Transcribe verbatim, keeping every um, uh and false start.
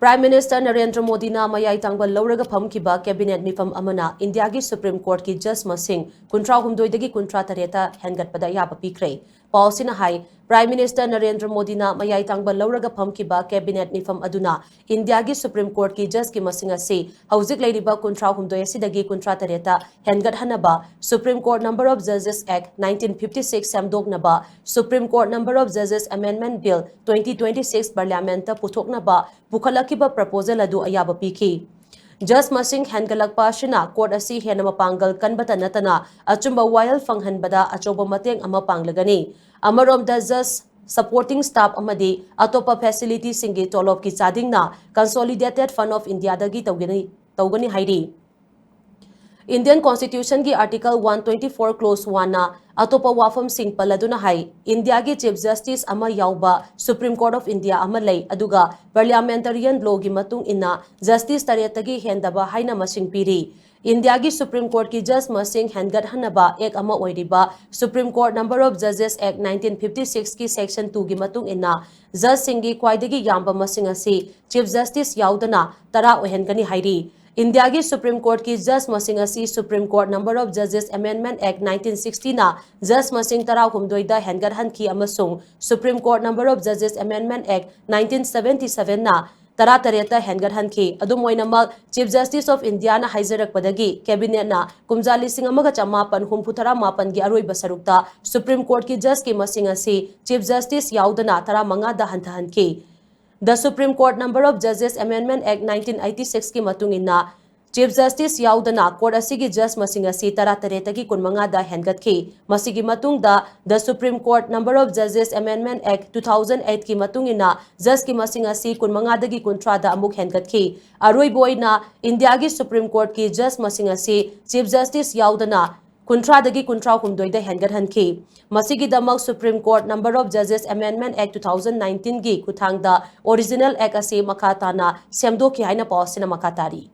Prime Minister Narendra ꯃꯣꯗꯤꯅ ꯃꯌꯥꯏ ꯇꯥꯡꯕ ꯂꯧꯔꯒ ꯐꯝꯈꯤꯕ cabinet ꯃꯤꯐꯝ ꯑꯃꯅ ꯏꯟꯗꯤꯌꯥꯒꯤ Supreme Courtꯀꯤ judge ꯃꯁꯤꯡ ꯀꯨꯟꯊ꯭ꯔꯥ ꯍꯨꯝꯗꯣꯏꯗꯒꯤ ꯀꯨꯟꯊ꯭ꯔꯥ ꯇꯔꯦꯠꯇ ꯍꯦꯟꯒꯠꯄꯗ ꯑꯌꯥꯕ ꯄꯤꯈ꯭ꯔꯦ꯫ ꯄꯥꯎꯁꯤꯅ ꯍꯥꯏ, Prime Minister ꯅꯔꯦꯟꯗ꯭ꯔ ꯃꯣꯗꯤꯅ ꯃꯌꯥꯏ ꯇꯥꯡꯕ ꯂꯧꯔꯒ ꯐꯝꯈꯤꯕ cabinet ꯃꯤꯐꯝ ꯑꯗꯨꯅ ꯏꯟꯗꯤꯌꯥꯒꯤ Supreme Courtꯀꯤ judgeꯀꯤ ꯃꯁꯤꯡ ꯑꯁꯤ ꯍꯧꯖꯤꯛ ꯂꯩꯔꯤꯕ ꯀꯨꯟꯊ꯭ꯔꯥ ꯍꯨꯝꯗꯣꯏ ꯑꯁꯤꯗꯒꯤ ꯀꯨꯟꯊ꯭ꯔꯥ ꯇꯔꯦꯠꯇ ꯍꯦꯟꯒꯠꯍꯟꯅꯕ, Supreme Court Number of Judges Act nineteen fifty six ꯁꯦꯝꯗꯣꯛꯅꯕ, Supreme Court Number of Judges Amendment Bill twenty twenty six Parliamentꯇ ꯄꯨꯊꯣꯛꯅꯕ ꯄꯨꯈꯠꯂꯛꯈꯤꯕ proposal ꯑꯗꯨ ꯑꯌꯥꯕ ꯄꯤꯈꯤ꯫ Judge ꯃꯁꯤꯡ ꯍꯦꯟꯒꯠꯂꯛꯄ ꯑꯁꯤꯅ court ꯑꯁꯤ ꯍꯦꯟꯅ ꯃꯄꯥꯡꯒꯜ ꯀꯟꯕꯇ ꯅꯠꯇꯅ ꯑꯆꯨꯝꯕ ꯋꯥꯌꯦꯜ ꯐꯪꯍꯟꯕꯗ ꯑꯆꯧꯕ ꯃꯇꯦꯡ ꯑꯃ ꯄꯥꯡꯂꯒꯅꯤ꯫ ꯑꯃꯔꯣꯝꯗ judge, supporting staff ꯑꯃꯗꯤ ꯑꯇꯣꯞꯄ facilityꯁꯤꯡꯒꯤ ꯇꯣꯂꯣꯞꯀꯤ ꯆꯥꯗꯤꯡꯅ Consolidated Fund of Indiaꯗꯒꯤ ꯇꯧꯒꯅꯤ, ꯇꯧꯒꯅꯤ ꯍꯥꯏꯔꯤ꯫ Indian Constitutionꯒꯤ Article one twenty four Clause oneꯅ ꯑꯇꯣꯞꯄ ꯋꯥꯐꯝꯁꯤꯡ ꯄꯜꯂꯗꯨꯅ ꯍꯥꯏ, ꯏꯟꯗꯤꯌꯥꯒꯤ Chief Justice ꯑꯃ ꯌꯥꯎꯕ Supreme Court of India ꯑꯃ ꯂꯩ, ꯑꯗꯨꯒ Parliamentarian lawꯒꯤ ꯃꯇꯨꯡ ꯏꯟꯅ justice ꯇꯔꯦꯠꯇꯒꯤ ꯍꯦꯟꯗꯕ ꯍꯥꯏꯅ ꯃꯁꯤꯡ ꯄꯤꯔꯤ꯫ ꯏꯟꯗꯤꯌꯥꯒꯤ Supreme Courtꯀꯤ judge ꯃꯁꯤꯡ ꯍꯦꯟꯒꯠꯍꯟꯅꯕ act ꯑꯃ ꯑꯣꯏꯔꯤꯕ Supreme Court Number of Judges Act nineteen fifty sixꯀꯤ section twoꯒꯤ ꯃꯇꯨꯡ ꯏꯟꯅ judgeꯁꯤꯡꯒꯤ ꯈ꯭ꯋꯥꯏꯗꯒꯤ ꯌꯥꯝꯕ ꯃꯁꯤꯡ ꯑꯁꯤ Chief Justice ꯌꯥꯎꯗꯅ ꯇꯔꯥ ꯑꯣꯏꯍꯟꯒꯅꯤ ꯍꯥꯏꯔꯤ꯫ ꯏꯟꯗꯤꯌꯥꯒꯤ Supreme Courtꯀꯤ judge ꯃꯁꯤꯡ ꯑꯁꯤ Supreme Court Number of Judges Amendment Act nineteen sixtyꯅ judge ꯃꯁꯤꯡ ꯇꯔꯥꯍꯨꯝꯗꯣꯏꯗ ꯍꯦꯟꯒꯠꯍꯟꯈꯤ ꯑꯃꯁꯨꯡ Supreme Court Number of Judges Amendment Act nineteen seventy sevenꯅ ꯇꯔꯥꯇꯔꯦꯠꯇ ꯍꯦꯟꯒꯠꯍꯟꯈꯤ꯫ ꯑꯗꯨꯝ ꯑꯣꯏꯅꯃꯛ, Chief Justice of Indiaꯅ ꯍꯥꯏꯖꯔꯛꯄꯗꯒꯤ cabinetꯅ ꯀꯨꯝꯖꯥ ꯂꯤꯁꯤꯡ ꯑꯃꯒ ꯆꯃꯥꯄꯟ ꯍꯨꯝꯐꯨ ꯇꯔꯥ ꯃꯥꯄꯟꯒꯤ ꯑꯔꯣꯏꯕ ꯁꯔꯨꯛꯇ Supreme Courtꯀꯤ judgeꯀꯤ ꯃꯁꯤꯡ ꯑꯁꯤ Chief Justice ꯌꯥꯎꯗꯅ ꯇꯔꯥꯃꯉꯥꯗ ꯍꯟꯊꯍꯟꯈꯤ꯫ The Supreme Court Number of Judges Amendment Act nineteen eighty sixꯀꯤ ꯃꯇꯨꯡ ꯏꯟꯅ, Chief Justice ꯌꯥꯎꯗꯅ court ꯑꯁꯤꯒꯤ judge ꯃꯁꯤꯡ ꯑꯁꯤ ꯇꯔꯥꯇꯔꯦꯠꯇꯒꯤ ꯀꯨꯟꯃꯉꯥꯗ ꯍꯦꯟꯒꯠꯈꯤ꯫ ꯃꯁꯤꯒꯤ ꯃꯇꯨꯡꯗ, The Supreme Court Number of Judges Amendment Act two thousand eightꯀꯤ ꯃꯇꯨꯡ ꯏꯟꯅ judgeꯀꯤ ꯃꯁꯤꯡ ꯑꯁꯤ ꯀꯨꯟꯃꯉꯥꯗꯒꯤ ꯀꯨꯟꯊ꯭ꯔꯥꯗ ꯑꯃꯨꯛ ꯍꯦꯟꯒꯠꯈꯤ꯫ ꯑꯔꯣꯏꯕ ꯑꯣꯏꯅ, ꯏꯟꯗꯤꯌꯥꯒꯤ Supreme Courtꯀꯤ judge ꯃꯁꯤꯡ ꯑꯁꯤ Chief Justice ꯌꯥꯎꯗꯅ ꯀꯨꯟꯊ꯭ꯔꯥꯗꯒꯤ ꯀꯨꯟꯊ꯭ꯔꯥ ꯍꯨꯝꯗꯣꯏꯗ ꯍꯦꯟꯒꯠꯍꯟꯈꯤ꯫ ꯃꯁꯤꯒꯤꯗꯃꯛ Supreme Court Number of Judges Amendment Act two thousand nineteenꯒꯤ ꯈꯨꯠꯊꯥꯡꯗ original act ꯑꯁꯤ ꯃꯈꯥ ꯇꯥꯅ ꯁꯦꯝꯗꯣꯛꯈꯤ ꯍꯥꯏꯅ ꯄꯥꯎ ꯑꯁꯤꯅ ꯃꯈꯥ ꯇꯥꯔꯤ꯫